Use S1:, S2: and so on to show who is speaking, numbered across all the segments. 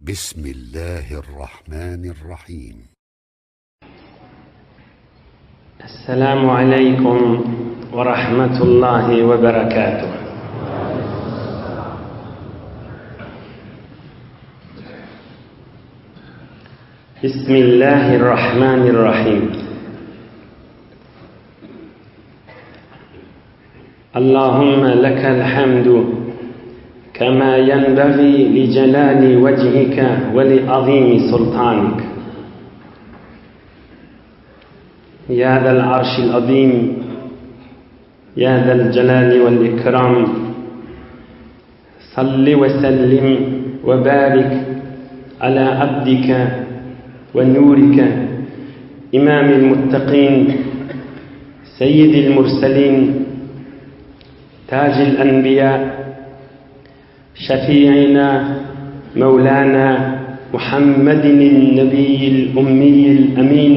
S1: بسم الله الرحمن الرحيم
S2: السلام عليكم ورحمة الله وبركاته بسم الله الرحمن الرحيم اللهم لك الحمد كما ينبغي لجلال وجهك ولعظيم سلطانك يا ذا العرش العظيم يا ذا الجلال والإكرام صل وسلم وبارك على عبدك ونورك إمام المتقين سيد المرسلين تاج الأنبياء شفيعنا مولانا محمد النبي الأمي الأمين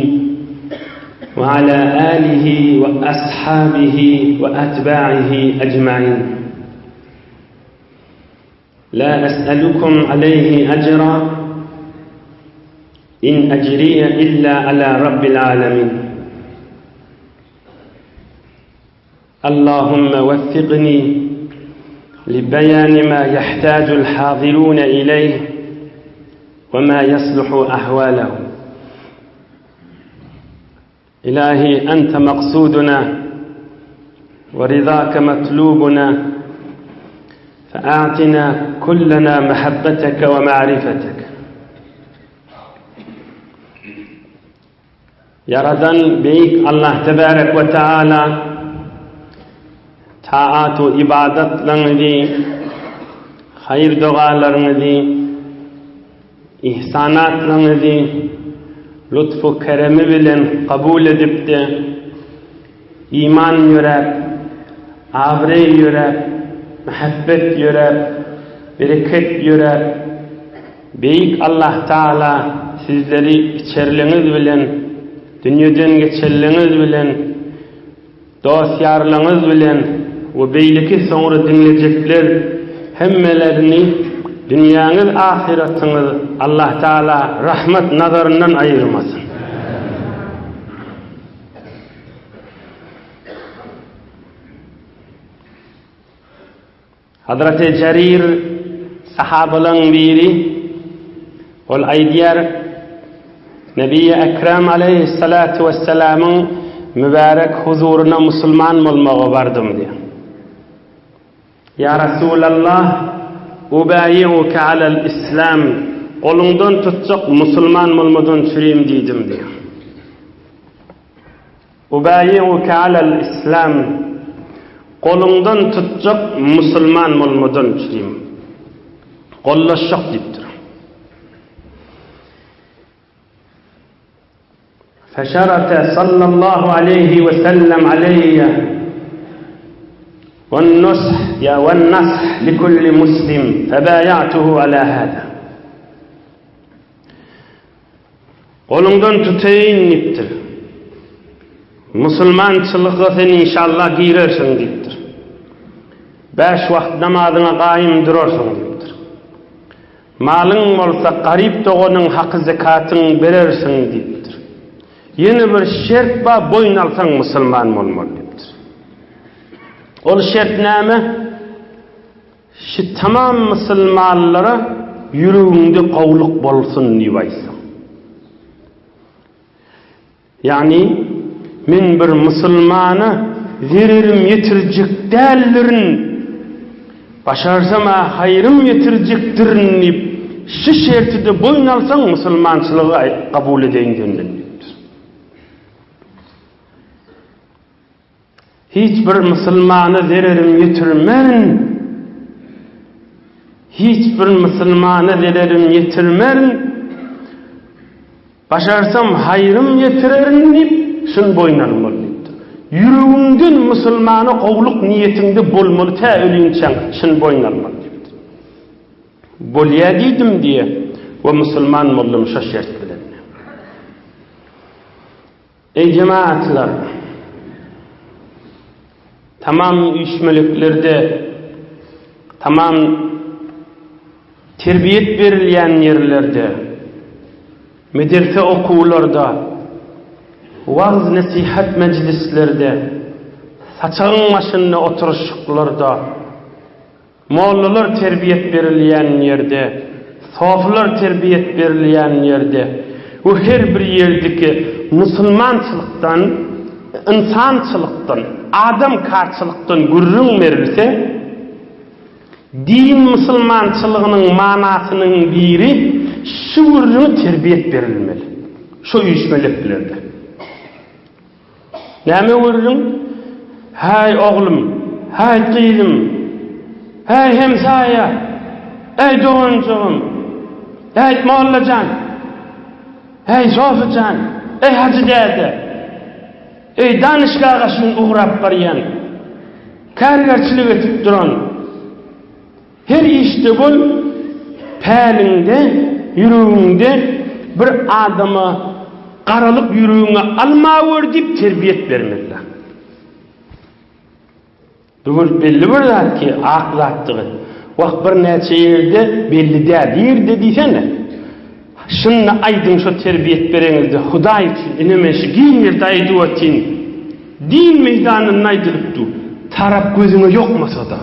S2: وعلى آله وأصحابه وأتباعه أجمعين لا أسألكم عليه أجرا إن أجري إلا على رب العالمين اللهم وفقني لبيان ما يحتاج الحاضرون إليه وما يصلح أحوالهم إلهي أنت مقصودنا ورضاك مطلوبنا فأعطنا كلنا محبتك ومعرفتك Ýaradan Beýik Allah Tebarek we Taala taat-u ybadatlaryňyzy, haýyr-dogalaryňyzy, ihsanatlaryňyzy lutf-u keremi bilen kabul edip-de, iman ýöräp, abraý ýöräp, mähebbet ýöräp, bereket ýöräp, Beýik Allah Taala sizleri içerliňiz bilen, dünýeden geçenliňiz bilen, dost-ýarlaryňyz bilen we beýleki soňra diňlejekler hemmelerini dünýäňiz ahyratyňyz Allah Taala rahmat nazaryndan aýyrmasyn. Hazreti Jerir sahabalaryň biri, ol aýdýar, Nebi-i Ekrem aleýhissalatu wessalamyň mübärek huzuryna musulman bolmaga bardym diýýär. Ýa Rasulallah, ubaýi'uke alel islam, goluňdan tutjak musulman bolmadan çürim diýdim diýýär. Ubaýi'uke alel islam, Goluňdan tutjak musulman bolmadan çürim. Gollaşjak diýipdir. Feşerate sallallahu aleýhi we sellem aleýýe we-nush ýa we-nash likulli muslim febaýa'tuhu ala hada. Goluňdan tutaýyn diýipdir. Musulmançylyga sen inşallah girersiň diýipdir. Bäş wagt namazyňa gaýym durarsyň diýipdir. Malyň bolsa garyp doganyň haky zekatyň berersiň diýipdir. Ýene bir şert bar boýun alsaň musulman bolmaly diýipdir. Ol şert näme? Şi tamam musulmanlara ýüregiňde gowluk bolsun diýip aýtsaň. Ýagny men bir musulmana zererim ýetirjek däldirin, başarsam-a haýrym ýetirjekdirin diýip şi şertide boýun alsaň musulmançylygy kabul edeýin senden diýipdir. Hiç bir musulmana zererim ýetirmerin. Hiç bir musulmana zererim ýetirmerin. Başarsam haýrym ýetirerin diýip, şuny boýun almaly diýipdir. Ýüregiňden musulmana gowluk niýetiňde bolmaly tä ölinçäň şuny boýun almaly diýipdir. Bolýa diýdim diýe we musulman boldum şo şert bilen. Eý jemagatlar! Tamam üýşmeleklerde, tamam. Terbiýet berilýän ýerlerde, mederse okuwlarda, wagyz-nesihat mejlislerde, saçagyň başynda oturyşyklarda, Mollalar terbiýet berilýän ýerde, sofular terbiýet berilýän ýerde we her bir ýerdiki musulmançylykdan, ynsançylykdan, adamkarçylykdan gürrüň berilse, din musulmançylygynyň manasynyň biri şu gürrüňi terbiýet berilmeli. Şo üýşmeleklerde. Näme gördüň? Häý, oglum! Häý, gyzym! Häý, hemsaýa! Äý, doganjygym! Äý, molla jan! Häý, Sofy jan! Äý, Hajy däde! Eý, danyşgaga şun ugrap barýan, kärgerçilik edip duran! Her işde bol, päliňde, ýüregiňde bir adama garalyk ýüregiňe almawer diýip terbiýet bermeliler. Bu bir belli bir zat ki, ak zatdygy. Wah birnäçe ýerde belli däl. Nirde diýsene. Şunda aýdyň şo terbiýet bereňizde Hudaý üçin ine men şu giň ýerde aýdyp otyryn. Din meýdanynda aýdylyp dur. Tarap gözüňe ýokmasa-da.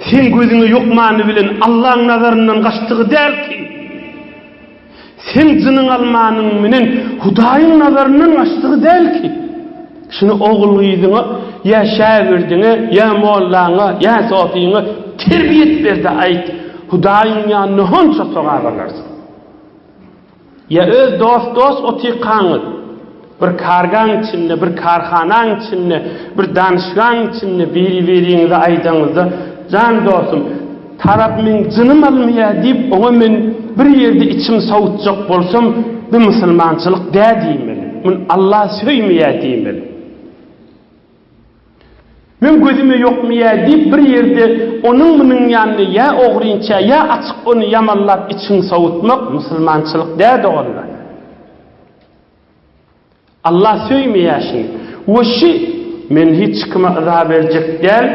S2: Seň gözüňe ýokmany bilen Allaň nazaryndan gaçdygy däl ki. Seň jynyň almanyň menen Hudaýyň nazaryndan gaçdygy däl ki. Şuny ogul-gyzyňa ýa şägirdiňe, ýa mollaňa, ýa sofyňa terbiýet ber-de aýt, Hudaýyň ýanynda honça sogap alarsyň. Ýa öz dost-dost otykaňyz, bir kargaň içinde, bir karhanaň içinde, bir danyşgaň içinde biri-biriňize aýdaňyzda, Jan dostum, tarap meň jynym almaýar diýip, oňa men bir ýerde içim sowutjak bolsam, bu musulmançylyk däl diýmeli. Muny Allah söýmeýär diýmeli. Meň gözüme ýokmaýar diýip bir ýerde onuň-munuň ýanynda ýa ogrynça, ýa açyk ony ýamanlap içiňi sowutmak musulmançylyk däl doganlar. Allah söýmeýär şuny. We şi men hiç kime yza berjek däl,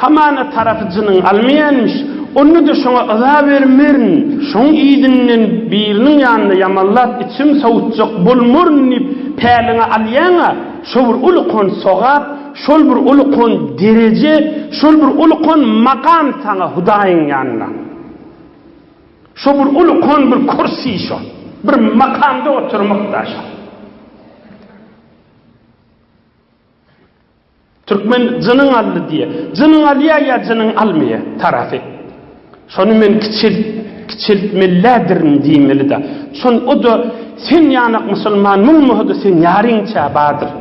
S2: hamana tarapy jynyň almaýanmyş, onda-da şoňa yza bermerin, şoň yzyndan biriniň ýanynda ýamanlap içim sowutjak bolmaryn diýip päliňe alýaň-a, Şo bir ulkan sogap, şol bir ulkan dereje, şol bir ulkan makam saňa Hudaýyň ýanynda. Şo bir ulkan bir kürsi şo. Bir makamda oturmak da şo. Türkmen jynyň aldy diýýär. Jynyň alýar ýa jynyň almaýar tarapy. Şony men kiçelt, kiçeltmelidirin diýmeli-de. Şon o-da sen ýanak musulman bolmasa-da sen ýaryňça bardyr.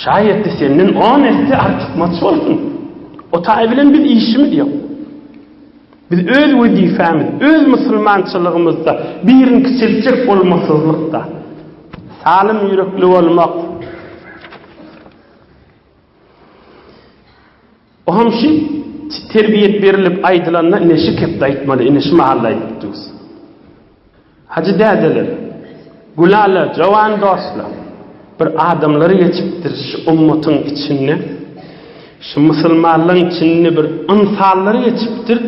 S2: Şaýatda senden on esse artykmaç bolsun. O taý bilen biz işimiz ýok. Biz öz wezipemiz, öz musulmançylygymyzda birini kiçeltjek bolmasyzlykda. Salym ýürekli bolmak. Oňam şu terbiýet berilip aýdylanda ine şu kepde aýtmaly, ine şu mahalda aýdyp durus. Hajy dädeler, gülala, jowan dostlar, bir adamlar geçipdir şu ummatyň içinde, şu musulmanlaryň içinde bir ynsanlar geçipdir.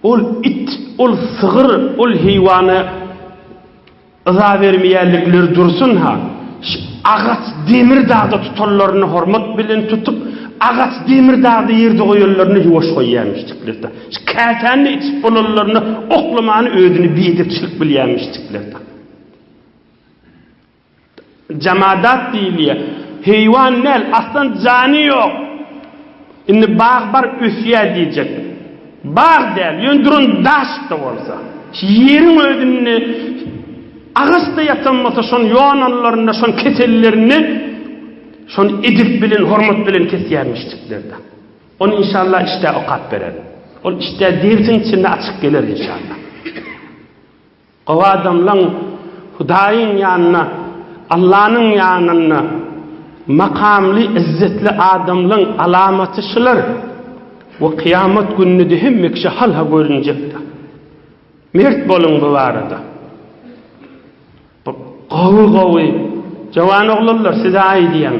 S2: Ol it, ol sygyr, ol heýwana Yza bermeýänlikleri dursun-ha, şu agaç demir dagda tutanlaryny hormat bilen tutup, agaç demir dagda ýerde goýanlaryny ýuwaş goýýarmyşdyklar-da. Şu käsäni içip bolanlaryny oklamany özüni biedepçilik bilýärmişdikler-de. Jamadat diýilýär. Heýwan däl, aslan jany ýok. Indi bag bar ösýär diýjek. Bag däl, ýöne duran daş-da bolsa. Şu ýeriň özünde agaç-da ýatan bolsa, şony ýonanlarynda, şony kesenlerinde şony edep bilen, hormat bilen kesýärmişdikler-de. Ony inşallah işdä okap bererin. Ol işdä dersiň içinde açyk geler inşallah. Gowy adamlaň Hudaýyň ýanynda, Allanyň ýanynda makamly, yzzetli adamlaň alamaty şular. We kyýamat gününde-de hemme kişi halha görünjekdir. Mert boluň bu barada. Bu gowy-gowy jowan oglanlar size aýdýan.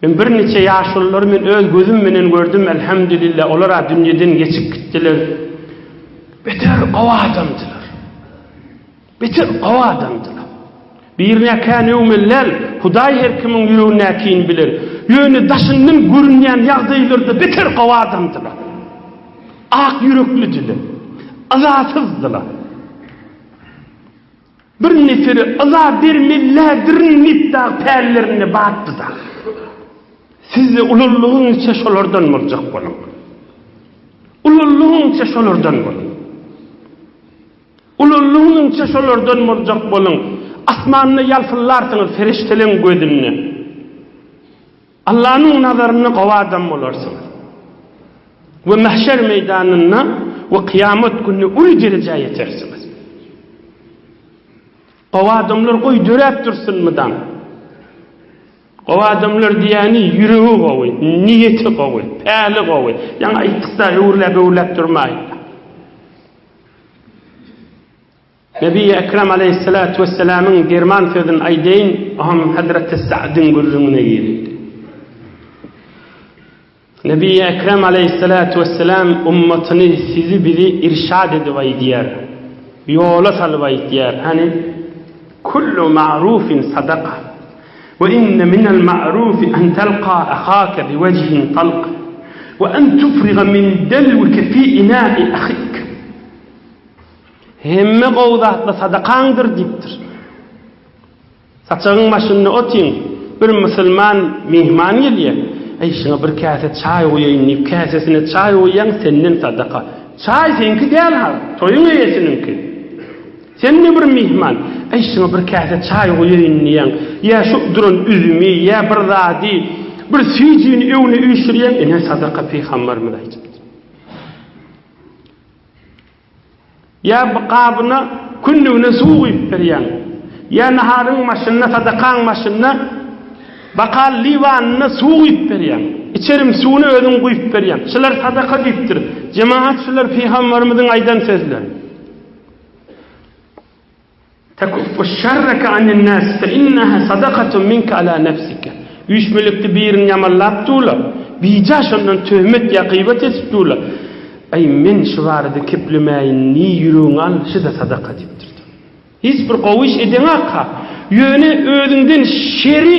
S2: Men birniçe ýaşululary men öz gözüm menen gördüm, elhamdülillah, olar-a dünýeden geçip gitdiler. Beter gowy adamdylar. Beter gowy adamdylar. Birine kän öwmeli däl, Hudaý her kimiň ýüregindäkini biler. Ýöne daşyndan görünýän ýagdaýlarda beter gowy adamdylar. Ak ýüreklidiler. Yzasyzdylar. Bir nefere yza bermelidirin diýip dagy pällerinde batdy-da. Siz-de ululygyňyzça şolardan boljak boluň. Ululygyňça şolardan boluň. Ululygyňça şolardan boljak boluň. Asmanda ýalpyllarsyňyz perişdeleň gözünde. Allanyň nazarynda gowy adam bolarsyňyz. We mahşer meýdanynda we kyýamat gününde uly derejä ýetersiňiz. Gowy adamlar goý döräp dursun mydam. Gowy adamlar diýýäni ýüregi gowy, niýeti gowy, päli gowy. Ýaňy aýtdykda öwrüläp-öwrüläp durmaýyn. Nebi Ekrem aleýhissalatu wessalamyň derman sözüni aýdaýyn, oňam Hazreti Sa'dyň gürrüňine girildi. Nebi Ekrem aleýhissalatu wessalam ummatyny sizi bizi irşad edip aýdýar. Ýola salyp aýdýar. Hany kullu ma'rufin sadaka. We inne minel ma'rufi en telka ahake bi wejhin talk. We en tufriga min delwike fi ina'i ahik. Hemme gowy zatlar sadakaňdyr diýipdir. Saçagyň başynda otyň, bir musulman myhman gelýär. Eý, şuňa bir käse çaý guýaýyn diýip, käsesine çaý guýýaň, senden sadaka. Çaý seňki däl-ha, toýuň eýesiniňki. Sen-de bir myhman. Eý, şuňa bir käse çaý guýaýyn diýýäň. Ýa şu duran üzümi, ýa bir zady, bir süýjüni öňüne üýşürýäň, ine sadaka pygamberimiz aýdypdyr. Ýa bir gabyna kündügine suw guýup berýäň. Ýa naharyň başynda, sadakaň başynda bakal liwanyna suw guýup berýäň. Içerim suwuny özüň guýup berýäň. Şular sadaka diýipdir. Jemagat şular pygamberimiziň aýdan sözleri. Tekuffu şerreke anin nas fe inneha sadakatun minke ala nefsike. Üýşmelikde birini ýamanlap durlar. Bija şondan töhmet ýa gybat edip durlar. Aý men şu barada keplemäýin niý ýüregiňe al şuda sadaka diýipdir. Hiç bir gowy iş edeňakka. Ýöne özüňden şeri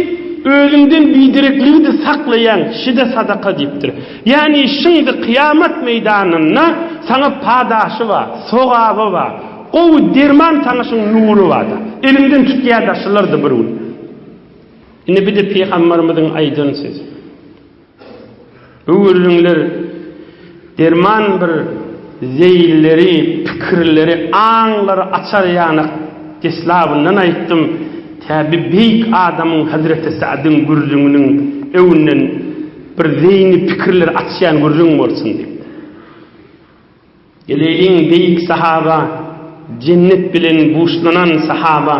S2: özüňden biderekligi-de saklaýaň şuda sadaka diýipdir. Ýagny şyňdy kyýamat meýdanynda saňa padaşy bar, sogaby bar. Gowy derman tanyşyň nury barda. Eliňden tutýar daşylardy bir gün. Indi bir-de pygambarymyzyň aýdan sözi. Bu gürrüňler derman bir zeýilleri, pikirleri, aňlary açar ýanak deslabyndan aýtdym. Tä bi beýik adamyň Hazreti Sa'dyň gürrüňiniň öňünden bir zeýni pikirleri açýan gürrüň bolsun diýip. Geleýliň beýik sahaba, jennet bilen buşlanan sahaba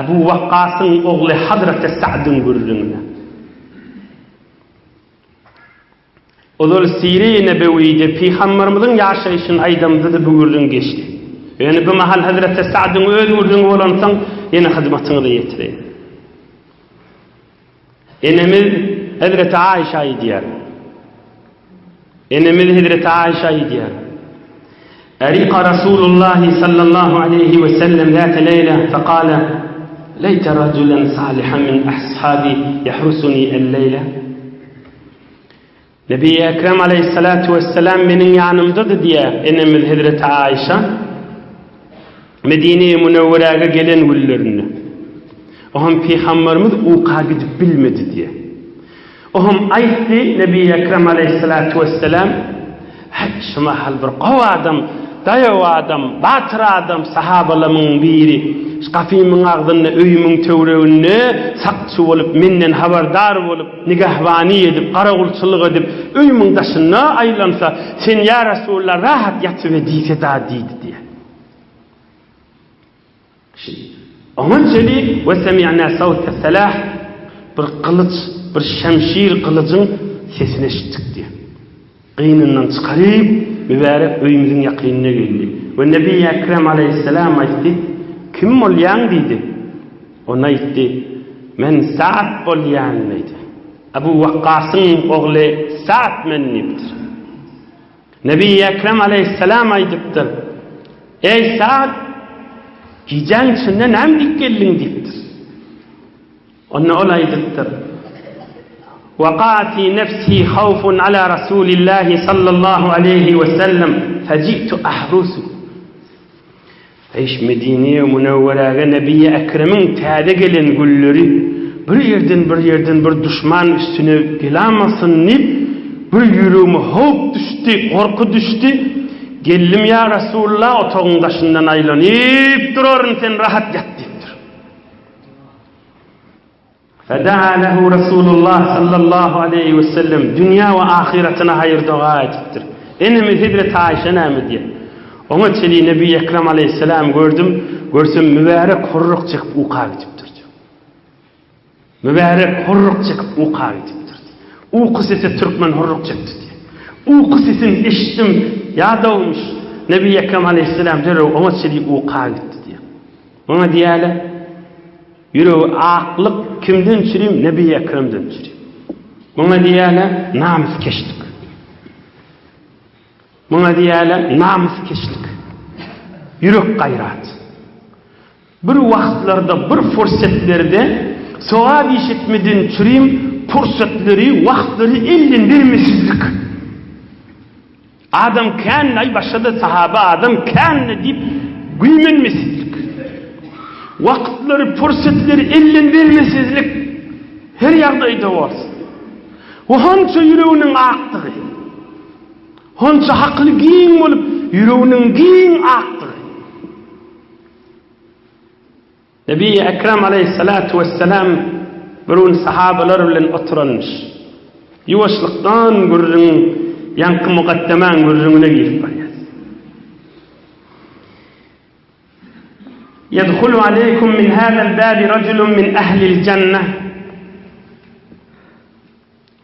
S2: Ebu Wakgasyň ogly Hazreti Sa'dyň gürrüňine. Ozal Sire-i Nebewide Pygamberimiziň ýaşaýşyny aýdamyzda-da bu gürrüň geçdi. Ýöne bu mahal Hazreti Sa'dyň öz gürrüňi bolansoň, ýene hyzmatyňyza ýetireýin. Enemiz Hezreti Aýşa aýdýar. Enemiz Hezreti Aýşa aýdýar. Erika Rasulullah sallallahu aleyhi ve sellem zate leýle fekale Leyte raculen salihan min ashabi yahrusuni el-leýle Nebi Ekrem aleýhissalatu wessalam meniň ýanymdady diýýär enemiz hezreti Aýşa Medine-i Münewweräge gelen günlerinde. Oňam pygamberimiz uka gidip bilmedi diýýär. Oňam aýtdy Nebi Ekrem aleýhissalatu wessalam Häý, şu mahal bir gowy adam, daýaw adam, batyr adam sahabalamyň biri şu gapymyň agzynda, öýümiň töwereginde sakçy bolup, menden habardar bolup, nigahbany edip, garawulçylyk edip, öýümiň daşynda aýlansa, sen ýa Resulallah rahat ýatyber diýse-da diýdi diýýär. Oňa çenli we semi'na sawte selah bir gylyç, bir şemşir gylyjyň sesini eşitdik diýýär. Gynyndan çykaryp, mübärek öýümiziň ýakynyna geldi. We Nebi Ekrem aleýhissalam aýtdy, Kim bolýaň diýdi. Onda aýtdy, Men Sa'd bolýan diýdi. Abu Wakgasyň ogly Sa'd men diýipdir. Nebi Ekrem aleýhissalam aýdypdyr, Eý Sa'd, gijäň içinde näme diýip geldiň diýipdir. Onda ol aýdypdyr, Waka fi nefsi hawfun ala Rasulillahi sallallahu aleýhi we sellem, feji'tu ahrusu. Eýş Medine-i Münewweräge Nebi-i Ekremiň täze gelen gülleri bir ýerden bir ýerden bir duşman üstüne gelamasyn diýip, bir ýüregime howp düşdi, gorky düşdi. Geldim ýa Resulullah otagyň daşyndan aýlanyp duraryn sen rahat ýat diýipdir. Fedaa lehu Resulullah sallallahu aleýhi we sellem dünýä we ahyretine haýyr doga edipdir. Enemiz Hezreti Aýşe näme diýýär? Oňa çenli Nebi Ekrem aleýhissalam gördüm, görsem mübärek hurruk çekip uka gidipdir. Mübärek hurruk çekip uka gidipdir. Uky sesi türkmen hurruk çekdi diýýär. Uky sesini eşitdim, ýadawmyş. Nebi Ekrem aleýhissalam derrew oňa çenli uka gitdi diýýär. Muňa diýýärler, Ýüregi aklyk kimden çürim, Nebi Ekremden çürim. Muňa diýýärler, namyskeşlik. Muňa diýýärler, namyskeşlik. Ýürek gaýrat. Bir wagtlarda, bir fursetlerde sogap iş etmeden çürim pursatlary, wagtlary elden bermesizlik. Adam kän aý başga-da sahaba adam kän-de diýip güýmenmesizlik. Wagtlary, pursatlary elden bermesizlik her ýagdaýda bolsun. We honça ýüreginiň akdygy. Honça hakyly giň bolup, ýüreginiň giň akdygy. Nebi Ekrem aleýhissalatu wessalam bir gün sahabalar bilen oturanmyş. Ýuwaşlykdan gürrüň ýaňky mukaddemaň gürrüňine girip barýar. Ýedhulu aleýkum min hazal babi rajulun min ahlil jannah.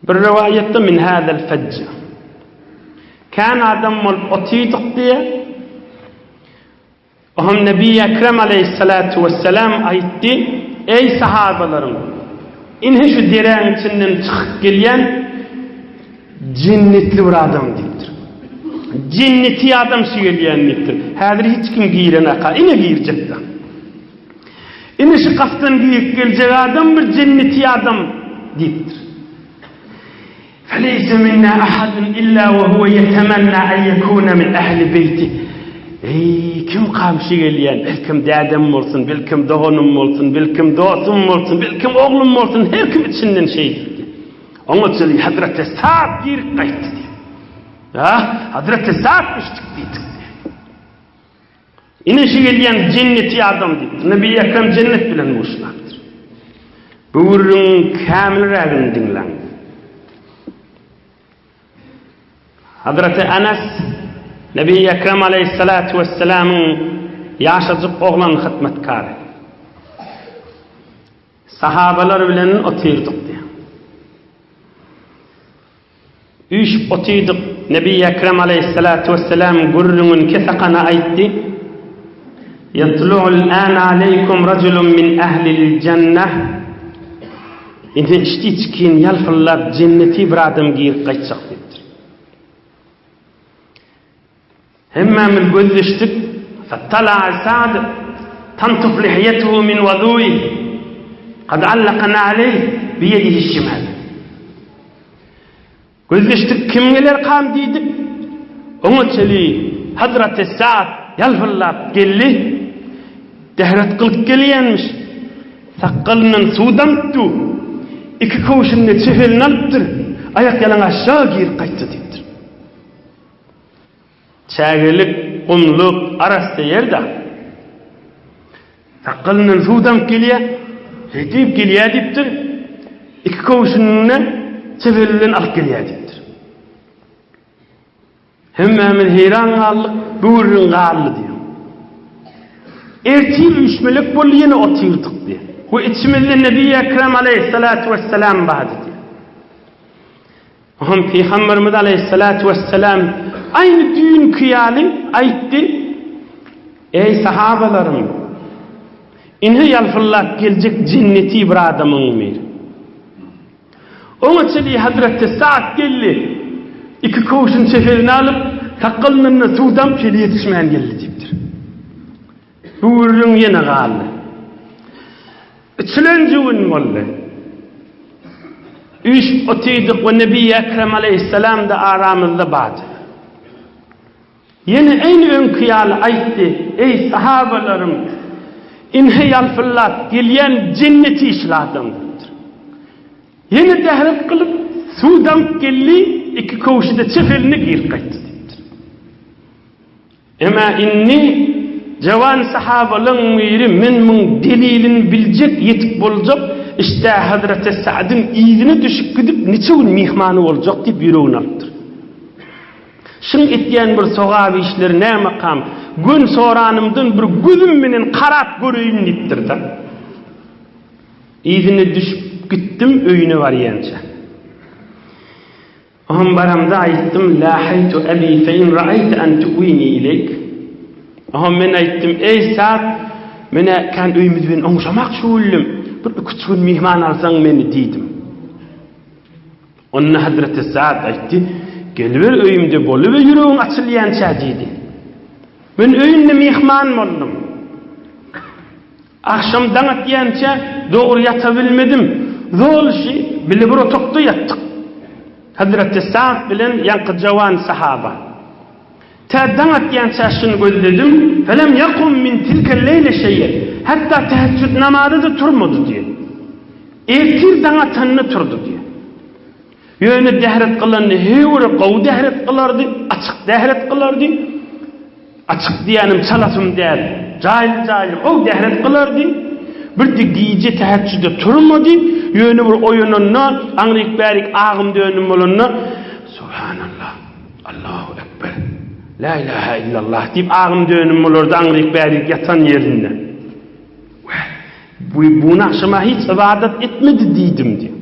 S2: Bir rowaýatda min hazal fajj. Kän adam bolup otydyk diýe. Oňa Nebi Ekrem aleýhissalatu wessalam aýtdy, Eý sahabalarym! Ine şu deräň içinden çykyp gelýän jennetli bir adam diýipdir. Jenneti adam şu gelýän diýipdir. Häzir hiç kim girenaka, ine girjekda. Ine şu gapdan girip geljek adam bir jenneti adam diýipdir. Feleýse minna ahadun illa we huwe ýetemenna en ýekune min ehli beýti. Eý, kim kamşy gelýän, belkem dädem bolsun, belkem doganym bolsun, belkem dostum bolsun, belkem oglum bolsun, her kim içinden şeý diýdi. Oňa çenli Hazreti Sa'd girip gaýtdy diýdi. Ha, Hazreti Sa'd müşrik diýdi. Ine şu gelýän jenneti adam diýipdir. Nebi Ekrem jennet bilen buşlapdyr. Bu gürrüňiň kämilrägini diňläň. Hazreti Anas Nebi Ekrem aleýhissalatu wessalamyň ýaşajyk oglan hyzmatkary. Sahabalar bilen otyrdyk diýýär. Üýşüp otyrdyk, Nebi Ekrem aleýhissalatu wesselam gürrüňini kesakana aýtdy, Ýatlu'ul âne aleýkum rajulun min ehlil jenneh Indi içdi-içgin ýalpyldap jenneti bir adam girip gaýtjak diýipdir. Hemmämiz gözleşdik, Fattala'a Sa'd tantuf lihýetuhu min wadu'ih, kad allaka na'leýh biýedihi şimal. Gözleşdik, kim gelerkam diýdik. Oňa çeli Hazreti Sa'd ýalpyldap geldi. Dähret gylyp gelýänmiş. Sakgalyndan suw damyp dur. Iki köwşünde çep eline alypdyr. Aýak ýalaň aşagy girip gaýtdy diýipdir. Çägelik, gumluk, arassa ýer-dä. Sakgalyndan suw damyp gelýär. Şeýdip gelýär diýipdir. Iki köwşünini çep eli bilen alyp gelýär diýipdir. Hemmämiz heýran galdyk, bu gürrüň galdy diýýär. Ertir üýşmelek boldy, ýene otyrdyk diýýär. We içimizde Nebi Ekrem aleýhissalatu wessalam bardy diýýär. Oňam Pygamberimiz aleýhissalatu wessalam aýny düýnki ýaly aýtdy, Eý, sahabalarym! Ine ýalpyldap geljek jenneti bir adamyň biri. Oňa çenli Hazreti Sa'd geldi. Iki köwşüni çep eline alyp, Sakgalyndan-da suw damyp şeýle ýetişmän geldi diýipdir. Bu gürrüň ýene galdy. Üçülenji gün boldy. Üýşüp otyrdyk we Nebi Ekrem aleýhissalam-da aramyzda bardy. Ýene eýni öňki ýaly aýtdy, Eý, sahabalarym! Ine ýalpyldap gelýän jenneti işli adam diýipdir. Ýene dähret kylyp, suw damyp geldi, iki köwşi-de çep eline girip gaýtdy diýipdir. Emma indi jawan sahabalaryň biri men muň delilini biljek, ýetik boljak, işdä Hazreti Sa'dyň yzyna düşüp gidip niçe gün myhmany boljak diýip ýüregine alypdyr. Şuň etýän bir sogap işleri nämekam, gön soranymdan bir gözüm menen karap göreýin diýipdir-de. Yzyna düşüp gitdim öýüne barýança. Oňam baramda aýtdym, Läheýtu ebi fe in ra'eýte en tu'wini ileýk. Oňam men aýtdym, Eý Sa'd, men-ä kän öýümiz bilen oňşamak şugüllüm, bir iki-üç gün myhman alsaň meni diýdim. Onda Hazreti Sa'd aýtdy, Geliber öýümde boluber ýüregiň açylýança diýdi. Men öýünde myhman boldum. Agşam daň atýança dogry ýatabilmedim. Zolşy bile bir otagda ýatdyk. Hazreti Sa'd bilen ýaňky jawan sahaba. Tä daň atýança şuny gözledim, Felem ýakum min tilkel leýle şeýe. Hatda täheçjüd namaza-da turmady diýen. Ertir daň atanda turdy diýen. Ýöne dähret kylanda höwür gowy dähret kylardy, açyk dähret kylardy. Açyk diýýänim çalasym däl. Jaýly-jaýly gowy dähret kylardy. Birde gije täheçjüde turmady. Ýöne bir oýananda, aňryk-bärik agym-dönüm bolanda, Subhanallah, Allahu ekber, La ilaha illallah diýip agym-dönüm bolardy aňryk-bärik ýatan ýerinde. Wah, bu bu agşama hiç ybadat etmedi diýdim diýip.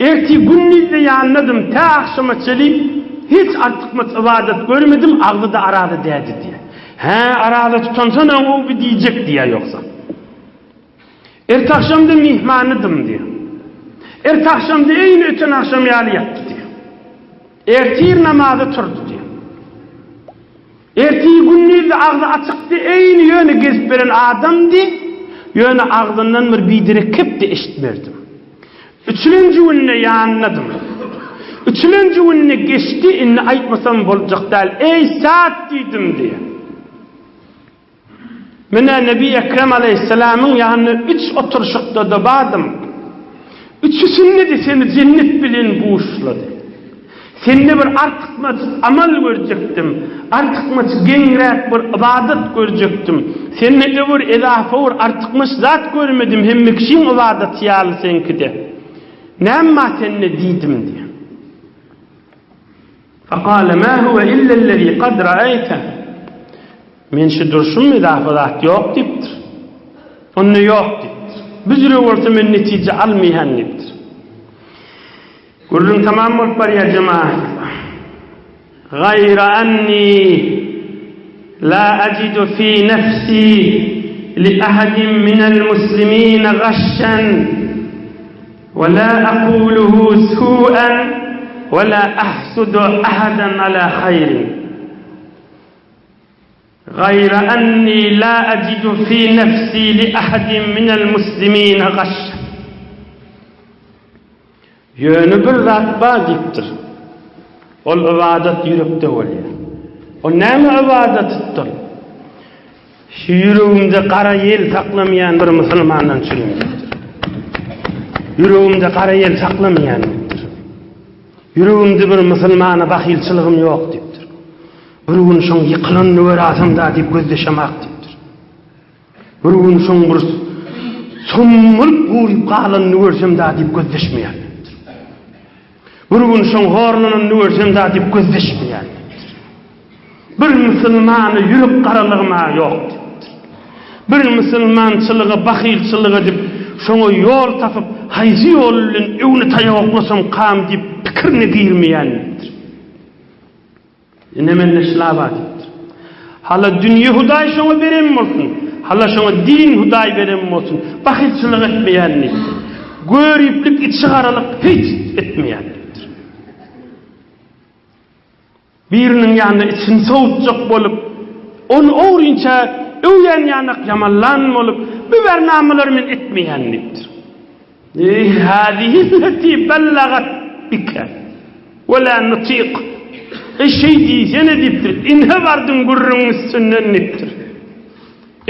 S2: Ertir gündizde ýanynadym, tä agşama çeli hiç artykmaç ybadat görmedim, agzy-da araza dädi diýýär. Hä, araza tutansoň-a gowy bi diýjek diýýär ýogsa. Ertagşamda myhmanydym diýýär. Ertagşamda eýni öten agşam ýaly ýatdy diýýär. Ertir namaza turdy diýýär. Ertir gündizde agzy açykdy, eýni ýöne gezip beren adamdy, ýöne agzyndan bir biderek kep-de eşitmerdim. Üçülenji günde ýanynadym. Üçülenji günde geçdi, indi aýtmasam boljak däl, Eý, Sa'd diýdim diýýär. Men-ä Nebi Ekrem aleýhissalamyň ýanynda üç oturyşykda-da bardym. Üçüsinde-de seni jennet bilen buşlady. Sende bir artykmaç amal görjekdim, artykmaç geňräk bir ybadat görjekdim. Sende-de bir ezafa bir artykmaç zat görmedim, hemme kişiň ybadaty ýaly seňki-de. Näme bar sende diýdim diýýär. Fekale ma huwe illellezî kad ra'eýte. Men şu durşum izafa zat ýok diýipdir. Onda ýok diýipdir. Büzre bolsa men netije almaýan diýipdir. Gürrüň tamam bolup barýar jemaat. Gaýra anni la ajidu fi nefsi li ahadin minel muslimine gaşşen we la akuluhu su'an we la ahsudu ahadan ala haýrin. Gaýra anni la ajidu fi nefsi li ahadin minel muslimine gaşşen. Ýöne bir zat bar diýipdir. Ol ybadat ýürekde bolýar. O näme ybadatydyr? Şu ýüregimde gara ýel saklamaýan bir musulmandan çürim diýipdir. Ýüregimde gara ýel saklamaýan diýipdir. Ýüregimde bir musulmana bahylçylygym ýok diýipdir. Bir gün şoň ýykylanyny görasam-da diýip gözleşemak diýipdir. Bir gün şoň bir sommalyp guryp galanyny görsem da diýip gözleşmeýän diýipdir. Bir gün şoň horlananyny görsem da diýip gözleşmeýän diýipdir. Bir musulmana ýürek garalygym-a ýok diýipdir. Bir musulmançylyga bahylçylyk edip, şoňa ýol tapyp, haýsy ýol bilen öwni taýak oklasam kam diýip pikirine girmeýän diýipdir. Ine mende şlaba diýipdir. Hala dünýe Hudaý şoňa beren bolsun, hala şoňa din Hudaý beren bolsun, bahylçylyk etmeýän diýipdir. Göriplik, içigaralyk hiç etmeýän diýipdir. Biriniň ýanynda içini sowutjak bolup, ony ogrynça öwýän ýanak ýamanlan bolup, bu bernamalary men etmeýän diýipdir. Eý, hazihi lleti ballagat bike we la nutiq. Eý, şeý diýsene diýipdir, ine bardyň gürrüňiň üstünden diýipdir.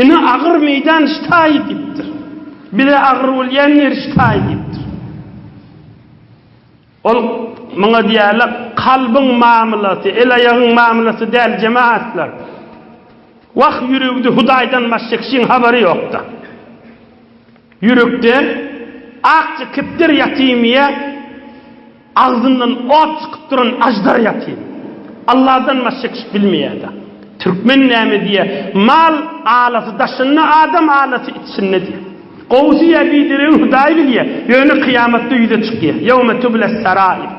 S2: Ine agyr meýdan ştaý diýipdir. Bize agyr bolýan ýeri ştaý diýipdir. Ol muňa diýýärler, kalbyň mamlasy, el-aýagyň mamlasy däl, jemagatlar. Wah, ýüregde Hudaýdan başga kişiň habary ýok-da. Ýürekde akja kepder ýatymy ýa agzyndan ot çykyp duran aždar ýatymy? Alladan başga kişi bilmeýär-de. Türkmen näme diýýär? Mal alasy daşynda, adam alasy içinde diýýär. Gowusy ýa bideregi Hudaý bilýär, ýöne kyýamatda ýüze çykýar. Ýewme tubles sarair.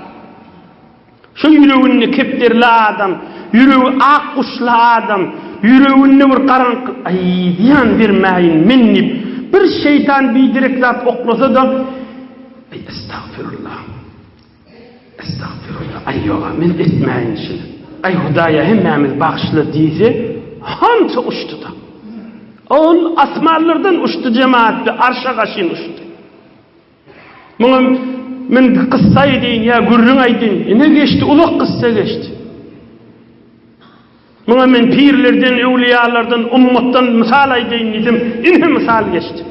S2: Şu ýüreginde kepderli adam, ýüregi ak guşly adam, ýüreginde bir garaňky, aý, zyýan bermäýin men diýip, bir şeýtan biderek zat oklasa-da, aý, estagfirullah. Estagfirullah, aý ýoga, men etmäýin şuny. Aý Hudaýa hemmämizi bagyşla diýse, hança uçdy-da. Ol asmanlardan uçdy jemaat, arşa gaşyn uçdy. Muňa men kyssa aýdaýyn ýa gürrüň aýdaýyn. Ine geçdi, uzak kyssa geçdi. Muňa men pirlerden, öwlüýalardan, ummatdan mysal aýdaýyn diýsem, ine mysal geçdi.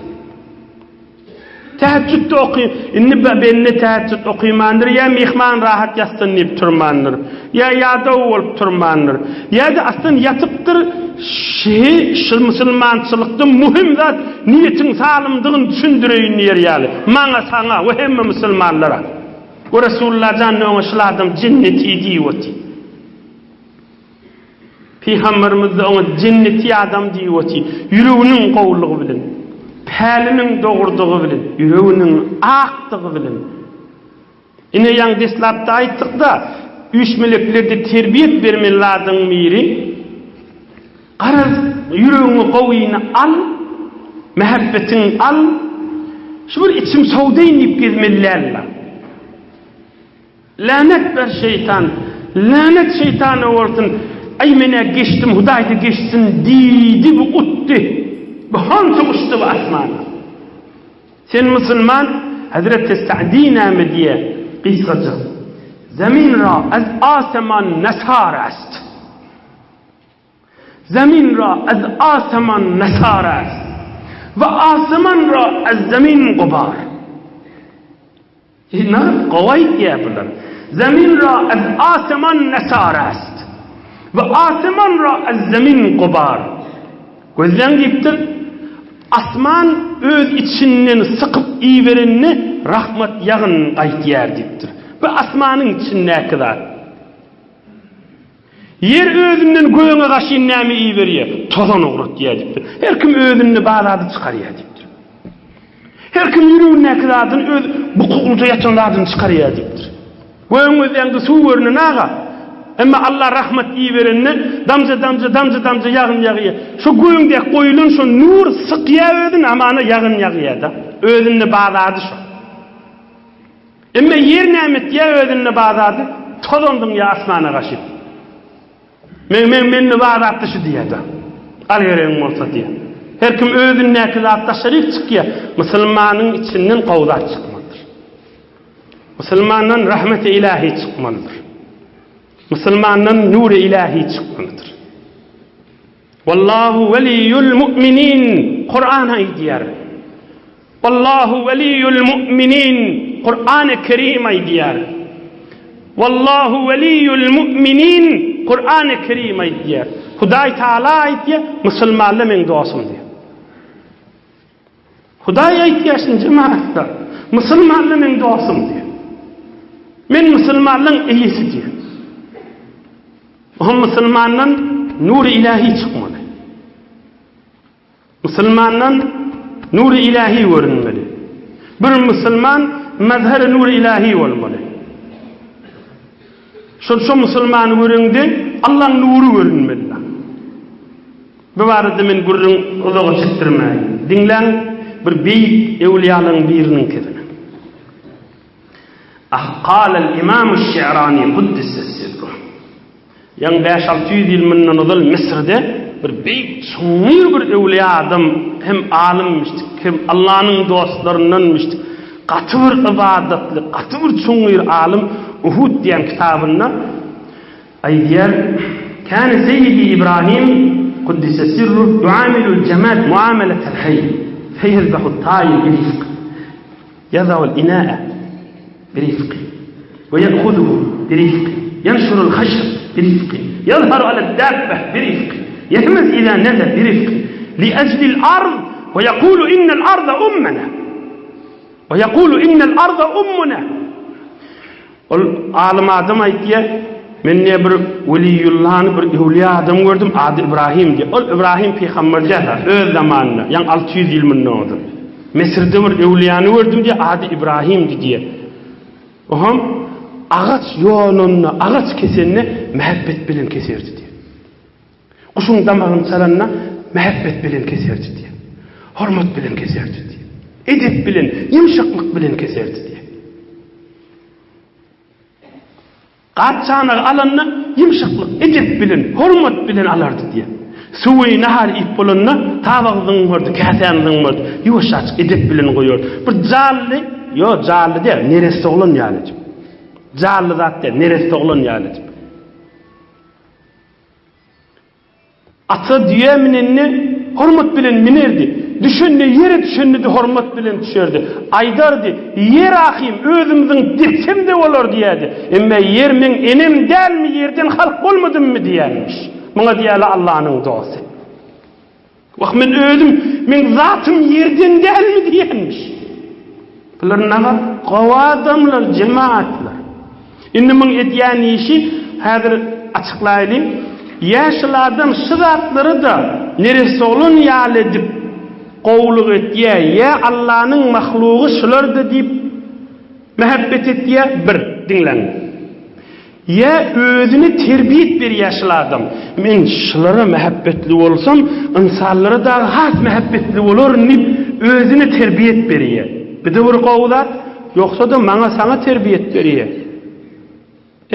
S2: Täheçjüt-de oky, indi bende täheçjüt okymandyr, ýa myhman rahat ýatsyn diýip turmandyr, ýa ýadaw bolup turmandyr, ýa-da aslan ýatypdyr, şeý şu musulmançylykda muhim zat niýetiň salymdygyny düşündireýin diýer ýaly, maňa, saňa we hemme musulmanlara. We Resulullah jan oňa şul adam jenneti diýip otyr. Pygamberimiz-de oňa jenneti adam diýip otyr. Ýüreginiň gowulygy bilen, päliniň dogrudygy bilen, ýüreginiň akdygy bilen. Ine ýaňy deslapda aýtdyk-da, üýşmeleklerde terbiýet bermeli zadyň biri, garaz, ýüregiňe gowyny al, mähebbetiňi al, şu bir içim sowdaýyn diýip gezmeli däl-le. Länet ber şeýtan, länet şeýtana bolsun, aý men-ä geçdim, Hudaý-da geçsin diýdi, bu utdy. Bu hança uçdy bu asmana. Sen musulman, Hezreti Sa'di näme diýýär gysgaça. Zemin ra az aseman nesar est. Zemin ra az aseman nesar est. Ve aseman ra az zemin gubar. Ynha, gowy aýtýar bular. Zemin ra az aseman nesar est, we aseman ra az zemin gubar. Gözläň diýipdir, asman öz içinden sykyp iberenine rahmat ýagyn gaýtýar diýipdir. Bu asmanyň içindäki zat. Ýer özünden göge gaşyn näme iberýär? Tozan ugratýar diýipdir. Her kim özünde bar zady çykarýar diýipdir. Her kim ýüregindäki zadyny öz bukulja ýatan zadyny çykarýar diýipdir. Gögüň gözleýäňde suw görünen aga. Emma Allah rahmat iberende damja-damja damja-damja ýagyn ýagýar. Şo gögüňdäki goýulan şo nur sykýar özüni amana ýagyn ýagýar-da. Özünde bar zady şo. Emma ýer näme etýär özünde bar zady tozan zyňýar asmana gaşyp. Men men mende bar zatdy şu diýýär-de. Al geregiň bolsa diýýär. Her kim özündäki zat daşaryk çykýar. Musulmanyň içinden gowy zat çykmalydyr. Musulmandan rahmeti ilahi çykmalydyr. Musulmandan nury ilahi çykmalydyr. Wallahu weliýul mu'minin Kuran aýdýar. Wallahu weliýul mu'minin Kurany Kerim aýdýar. Wallahu weliýul mu'minin Kurany Kerim aýdýar. Hudaý Taala aýdýar, musulmanlar meň dostum diýýär. Hudaý aýtýar şuny jemagatlar. Musulmanlar meň dostum diýýär. Men musulmanlaryň eýesi diýýär. Oňa musulmandan nury ilahi çykmaly. Musulmandan nury ilahi görünmeli. Bir musulman mazhary nury ilahi bolmaly. Şol şo musulmany göreňde Allaň nury görünmeli. Bu barada men gürrüň uzaga çekdirmäýin. Diňläň bir beýik öwliýalaryň biriniň kezini. Ah, Kalel Imamu Şi'rani kuddise sirruh. Ýaňy 5-600 ýyl mundan ozal Müsürde bir beýik çuňňur bir öwlüýä adam hem alymmyşdyk, hem Allanyň dostlaryndanmyşdyk. Gaty bir ybadatly, gaty bir çuňňur alym Uhud diýen kitabynda aýdýar, Kâne seýýidi Ibrahim kuddise sirruh yuamilul jemad muameletel hayy, feyezbehu taýr birifk. Ýazawul inâe birifk we ýe'huzuhu birifk, ýenşurul haşr birifk, ýazharu aled-dâbbeh birifk, ýehmez izâ nezel birifk, li'ejlil ard we ýekûlu innel arda ummuna we ýekûlu innel arda ummuna. Ol alym adam aýtýar, Men diýýär, bir weliýullany, bir öwlüýä adam gördüm, ady Ybrahym diýýär. Ol Ybrahym pygamber däl-ä, öz zamanynda, ýaňy 600 ýyl mundan ozal. Müsürde bir öwlüýäni gördüm diýýär, ady Ybrahymdy diýýär. Oňam agaç ýonanda, agaç kesende mähebbet bilen keserdi diýýär. Guşuň damagyny çalanda mähebbet bilen keserdi diýýär. Hormat bilen keserdi diýýär. Edep bilen, ýumşaklyk bilen keserdi diýýär. Gap-çanagy alanda ýumşaklyk, edep bilen, hormat bilen alardy diýýär. Suwy, nahary iýip bolanda tabagy zyňmardy, käsäni zyňmardy. Ýuwaşjaçyk edep bilen goýardy. Bir jally, ýok, jally däl, neresse oglan ýaly edip. Jally zat däl, neresse oglan ýaly edip. Ata düýä münende hormat bilen minerdi, düşende ýere düşende-de hormat bilen düşerdi. Aýdardy, Ýer ahym, özümiziň depsem-de bolar diýerdi. Emme ýer meň enem dälmi, ýerden halk bolmadymmy diýermiş. Muňa diýerler Allanyň dosty. Wah, men özüm, meň zatym ýerden dälmi diýenmiş. Bular nagat gowy adamlar, jemaatlar. Indi muň edýän işi häzir açyklaýlyň. Ýa şul adam şu zatlary-da neresoglan ýaly edip gowulyk etýä, ýa Allanyň mahlugy şular-da diýip mähebbet etýä, bir, diňläň. Ýa özüne terbiýet berýär şul adam. Men şulara mähebbetli bolsam, ynsanlara dagy has mähebbetli bolaryn diýip, özüne terbiýet berýär. Bir-de bir gowy zat, ýogsa-da maňa saňa terbiýet berýär.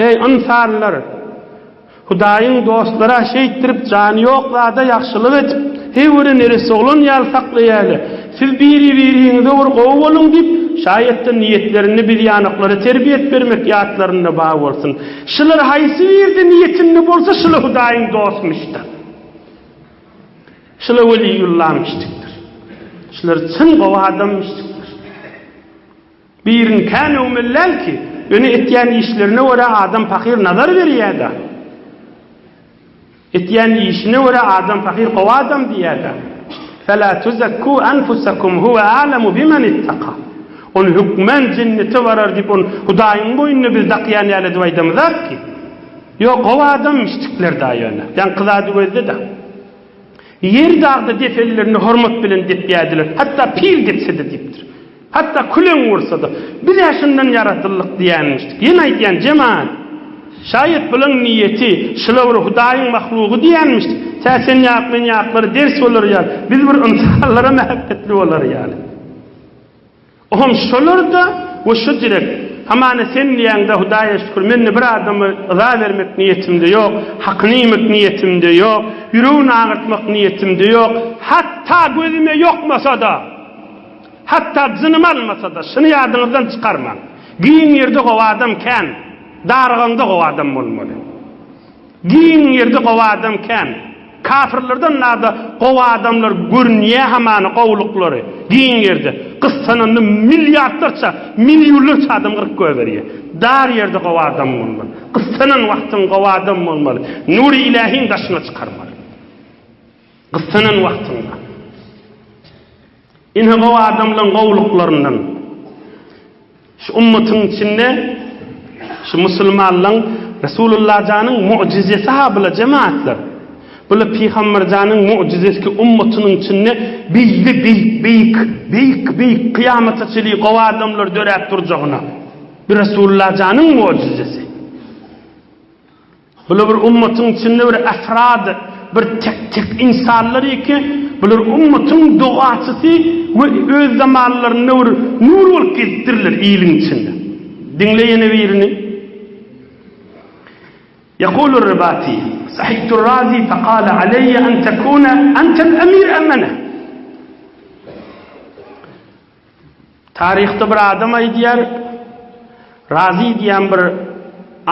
S2: Eý, ynsanlar! Hudaýyň dostlary-a şeýtdirip jany ýok zada ýagşylyk edip, heý göre neresse oglan ýaly saklaýarlar. Siz biri-biriňize bir gowy boluň diýip, şaýatda niýetlerinde biz ýanaklara terbiýet bermek ýatlarynda bar bolsun. Şular haýsy birde niýetinde bolsa şula Hudaýyň dostmyşdyr. Şula weliýullamyşdykdyr. Şular çyn gowy adammyşdykdyr. Birini kän öwmeli däl ki, ýöne etýän işlerine görä adam pahyr nazar berýär-dä. Etýän işine görä adam pahyr gowy adam diýýär-dä. Fela tuzekku anfusakum huwe a'lemu bimen ittaka. Ony hökmän jennete barar diýip ony Hudaýyň boýnuna biz dakýan ýaly edip aýdamyzak ki. Ýok, gowy adam işdikler-dä ýöne. Ýaňky zady gözle-dä. Ýer dagda depenlerini hormat bilen depýärdiler. Hatda pil depse-de diýipdir. Hatda küleň ursa-da, biz-ä şundan ýaradyldyk diýýänmişdik. Ýene aýdýan, jemagat, şaýat bulaň niýeti, şula bir Hudaýyň mahlugy diýýänmişdik. Tä sen ýak, men ýaklara ders bolar ýaly, biz bir ynsanlara mähebbetli bolar ýaly. Ohm şolar-da we şu direk. Hamana sen diýýäň-de, Hudaýa şükür, mende bir adama yza bermek niýetimde ýok, hakyny iýmek niýetimde ýok, ýüregini agyrtmak niýetimde ýok, hatda gözüme ýokmasa-da, Hatda jynym almasa-da, şuny ýadyňyzdan çykarmaň. Giň ýerde gowy adam kän, darygaňda gowy adam bolmaly. Giň ýerde gowy adam kän. Kafirlerden nada gowy adamlar görünýä hamana gowulyklary giň ýerde. Gyssananda milliardlarça, millionlarça adam gyryp goýberýä. Dar ýerde gowy adam bolmaly. Gyssanan wagtyň gowy adam bolmaly. Nury ilähiň daşyňa çykarmaly. Gyssanan wagtyňda. Ine gowy adamlaň gowulyklaryndan. Şu ummatyň içinde şu musulmanlaň Resulullah janyň mu'jizesi ha bula jemaatlar. Bula Pygamber janyň mu'jizesi ki ummatynyň içinde beýle beýik beýik beýik beýik kyýamata çenli gowy adamlar döräp durjagyna. Bir Resulullah janyň mu'jizesi. Bular bir ummatyň içinde bir efrad, bir tek-tek ynsanlar eken, bular ummatyň dogaçysy we öz zamanlarynda bir nur bolup gezipdirler iliň içinde. Diňle ýene birini. Ýekulu Ribati, Sahibtu Razi fekale aleýe en tekune entel emir em ene. Taryhda bir adam aýdýar, Razi diýen bir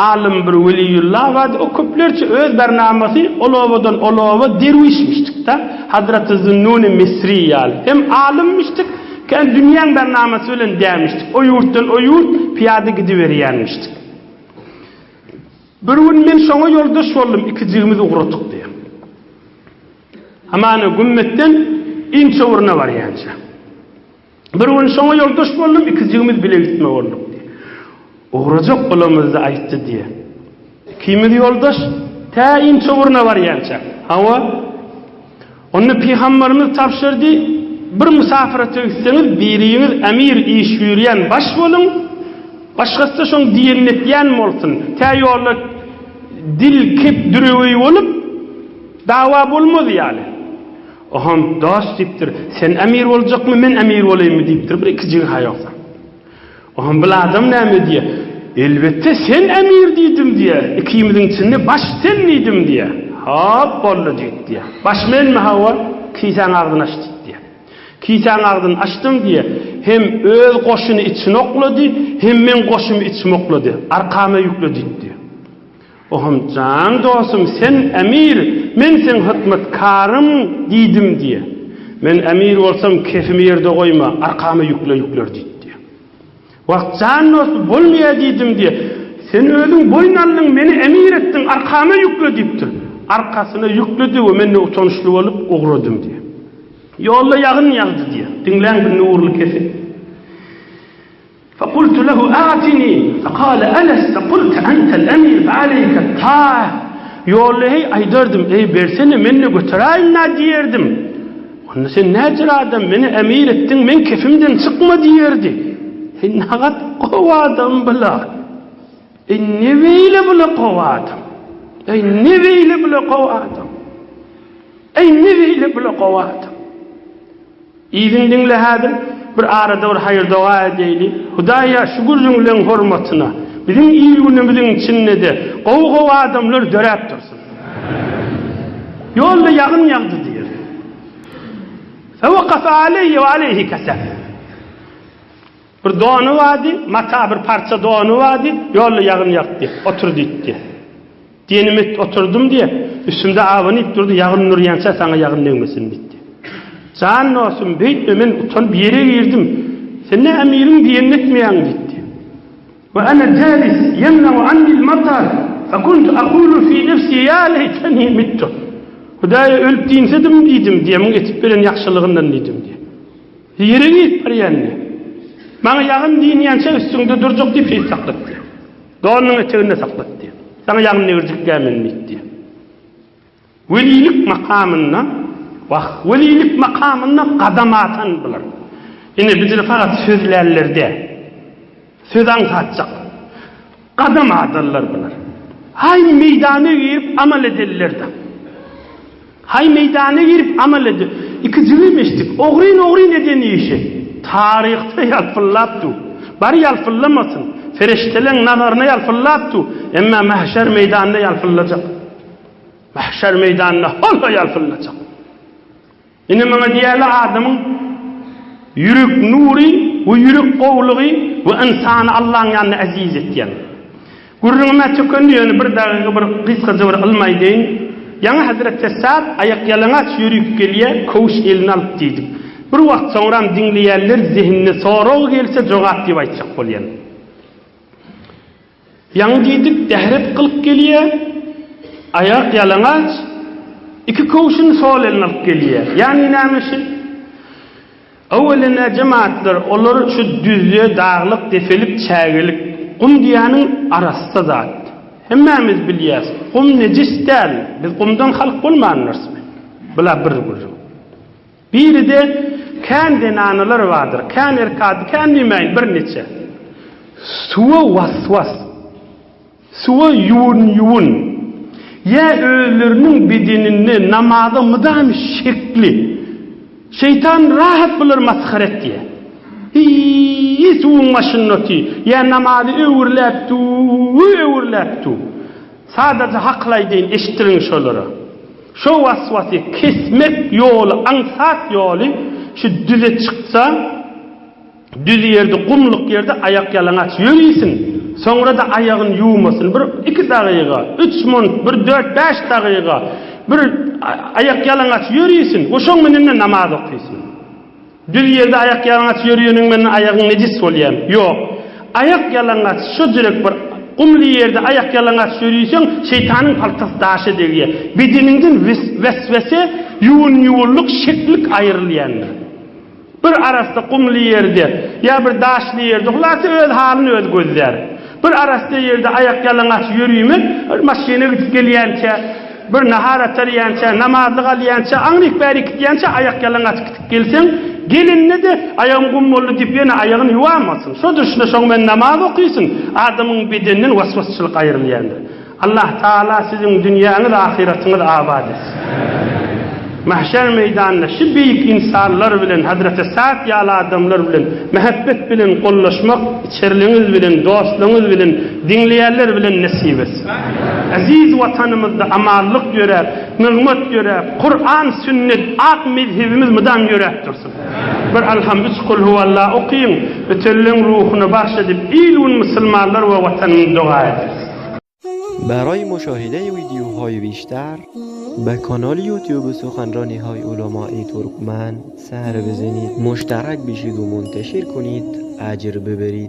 S2: alym, bir weliýullah bardy, o köplerçe öz bernamasy ol obadan ol oba derwişmişdik-de, Hazraty Zünnuni Misri ýaly. Hem alymmyşdyk, hem dünýäň bernamasy bilen dämişdik. O ýurtdan o ýurt pyýada gidiberýänmişdik. Bir gün men şoňa ýoldaş boldum, ikijigimiz ugradyk diýýär. Hamana Gümmetden inçe ugruna barýança. Bir gün şoňa ýoldaş boldum, ikijigimiz bile gitme bolduk diýýär. Ugrajak bolamyzda aýtdy diýýär. Ikimiz ýoldaş tä inçe ugruna barýança. Hawa. Onda pygamberimiz tabşyrdy, Bir musafyrata gitseňiz, biriňiz emir, iş buýurýan baş boluň, başgasy-da şoň diýenini etýän bolsun, tä ýolda dil kep düreweý bolup, dawa bolmaz ýaly. Oham, dost diýipdir, sen emir boljakmy, men emir bolaýynmy diýipdir, bir ikijigi-ha ýogsa. Oňa bil adam näme diýýär? Elbetde sen emir diýdim diýýär. Ikimiziň içinde baş sen diýdim diýýär. Hop boldy diýip diýýär. Baş menmi hawa? Kisäň agzyny aç diýip diýýär. Kisäň agzyny açdym diýýär. Hem öz goşuny içine oklady, hem meň goşumy içime oklady. Arkama ýükle diýip diýýär. Oham jan dostum sen emir, men seň hyzmatkaryň diýdim diýýär. Men emir bolsam kefimi ýerde goýma, arkama ýükle ýükler diýip diýýär. Wah jan dostum bolmaýar diýdim diýýär. Sen özüň boýun aldyň, meni emir etdiň, arkama ýükle diýipdir. Arkasyna ýükledi we men-de utançly bolup ugradym diýýär. Ýolda ýagyn ýagdy diýýär. Diňläň bir nurly kesik. Fekultu lehu a'tini, fekale eleste kulte entel emir fealeyke ta'a. Ýolda heý aýdardym, eý bersene men-de göteräýin-dä diýerdim. Onda sen näçe adam meni emir etdiň, meň kefimden çykma diýerdi. Heý nagat gowy adam bula. Eý ne beýle bula gowy adam. Eý ne beýle bula gowy adam. Eý ne beýle bula gowy adam. Yzyny diňle häzir, bir arada bir haýyr-doga edeýli. Hudaýa şu gürrüňleň hormatyna, biziň il-günümiziň içinde-de gowy-gowy adamlar döräp dursun. Ýolda ýagyn ýagdy diýer. Fewakafa aleýhi we aleýhi kesef. Bir dony bardy, mata bir parça dony bardy, ýolda ýagyn ýagdy, otur diýdi. Diýenim et oturdym diýe, üstümde awynyp durdy, ýagyn nurýança saňa ýagyn degmesin diýdi. Jan dostum, beýtme, men utanyp ýere girdim. Sen ne emiriň diýenini etmeýäň diýdi. We ana jalis ýemna'u anni'l matar, fekuntu aqulu fi nefsi ýa leýteni mittu. Hudaýa ölüp diňsedim diýdim diýe, muň etip beren ýagşylygyndan diýdim diýe. Ýere girip barýan diýe. Maňa ýagyn diýinýänçä üstüňde durjak diýip şeýdip saklatdy. Donunyň eteginde saklatdy. Saňa ýagyn degirjek men diýdi. Welilik makamynda, wah, welilik makamynda gadam atan bular. Ine, bizler fakat sözlärler däl. Söz aňsatjak. Gadam atanlar bular. Haý meýdana girip amal edenler-de. Haý meýdana girip amal ede. Ikijigem eşitdik. Ogryn-ogryn eden işi. Taryhda ýalpyllap dur. Bar ýalpyllamasyn. Fereşteleň nazaryna ýalpyllap dur. Emma mähşer meýdanynda ýalpyllajak. Mähşer meýdanynda hol-ha ýalpyllajak. Ine maňa diýýärler adamyň ýürek nury we ýürek gowulygy we ynsany Allaň ýanynda eziz etýän. Gürrüňim-ä tükendi ýöne bir dagyga bir gysgaja bir ylym aýdaýyn. Ýaňy Hezret Sesar aýakýalaňaç ýörüp gelýä, köwüş eline alyp diýdik. Bir wagt soňram diňleýänler zehinine sorag gelse jogap diýip aýtjak bolýan. Ýaňy diýdik, dähret gylyp gelýä, aýak ýalaňaç, iki köwşüni sol eline alyp gelýä. Ýagny näme şi? Öwelene jemaatlar, olar şu düzde, daglyk, depelik, çägelik, gum diýýäniň arassa zat. Hemmämiz bilýäs, gum nejis däl, biz gumdan halk bolmandyrysmy? Bula bir gürrüň. Biri-de kän zenanalar bardyr, kän erkady, kän diýmäýin, birniçe. Suwa was-was. Suwa ýuwun-ýuwun. Ýa özleriniň bedeninde namaza mydam şekli. Şeýtan rahat bulary masgara etýär. Hiý, suwuň başynda otyr. Ýa namazy öwürläp dur, öwürläp dur. Sadaja hakyl aýdaýyn, eşitdiriň şolara. Şo waswasy kesmek ýoly, aňsat ýoly şu düze çyksa, düz ýerde, gumluk ýerde aýak ýalaňaç ýörisin, soňra-da aýagyny ýuwmasyn, bir iki dagyga, üç munt, bir dört-bäş dagyga bir aýak ýalaňaç ýörisin we şoň menen-de namaz okysyn. Düz ýerde aýak ýalaňaç ýörýeniň bilen aýagyň nejis bolýamy? Ýok. Aýak ýalaňaç şo jürek bir gumly ýerde aýak ýalaňaç ýörüseň, şeýtanyň paltasy daşa degýär. Bedeniňden weswese, ýuwun-ýuwunlyk, şeklik aýrylýandyr. Bir arassa gumly ýerde ýa bir daşly ýerde, hulasy öz halyny özi gözlär. Bir arassa ýerde aýak ýalaňaç ýörümek, bir maşyna gidip gelýänçä, bir nahar atarýança, namazlyk alýança, aňryk bärik gitýänçä aýak ýalaňaç gitip gelseň, gelende-de aýagym gum boldy diýip ýene aýagyny ýuwamasyn. Şo durşuna şoň bilen namaz okysyn, adamyň bedeninden waswasçylyk aýrylýandyr. Allah Taala siziň dünýäňiz ahyratyňyz abat etsin. Mahşer meýdanynda şu beýik ynsanlar bilen Hazreti Sa'd ýaly adamlar bilen mähebbet bilen gollaşmak içerliňiz bilen dostlaryňyz bilen diňleýänler bilen nesip etsin. Eziz watanymyzda amanlyk ýöräp, nygmat ýöräp, Kuran sünnet ak mezhebimiz mydam ýöräp dursun. Bir Alham üç Kulhuwalla okyň, ötenleň ruhuna bagş edip il-gün musulmanlar we watanymyz doga ederis.
S3: برای مشاهده ویدیوهای بیشتر به کانال یوتیوب سخنرانی های علمای ترکمن سر بزنید مشترک بشید و منتشر کنید اجر ببرید.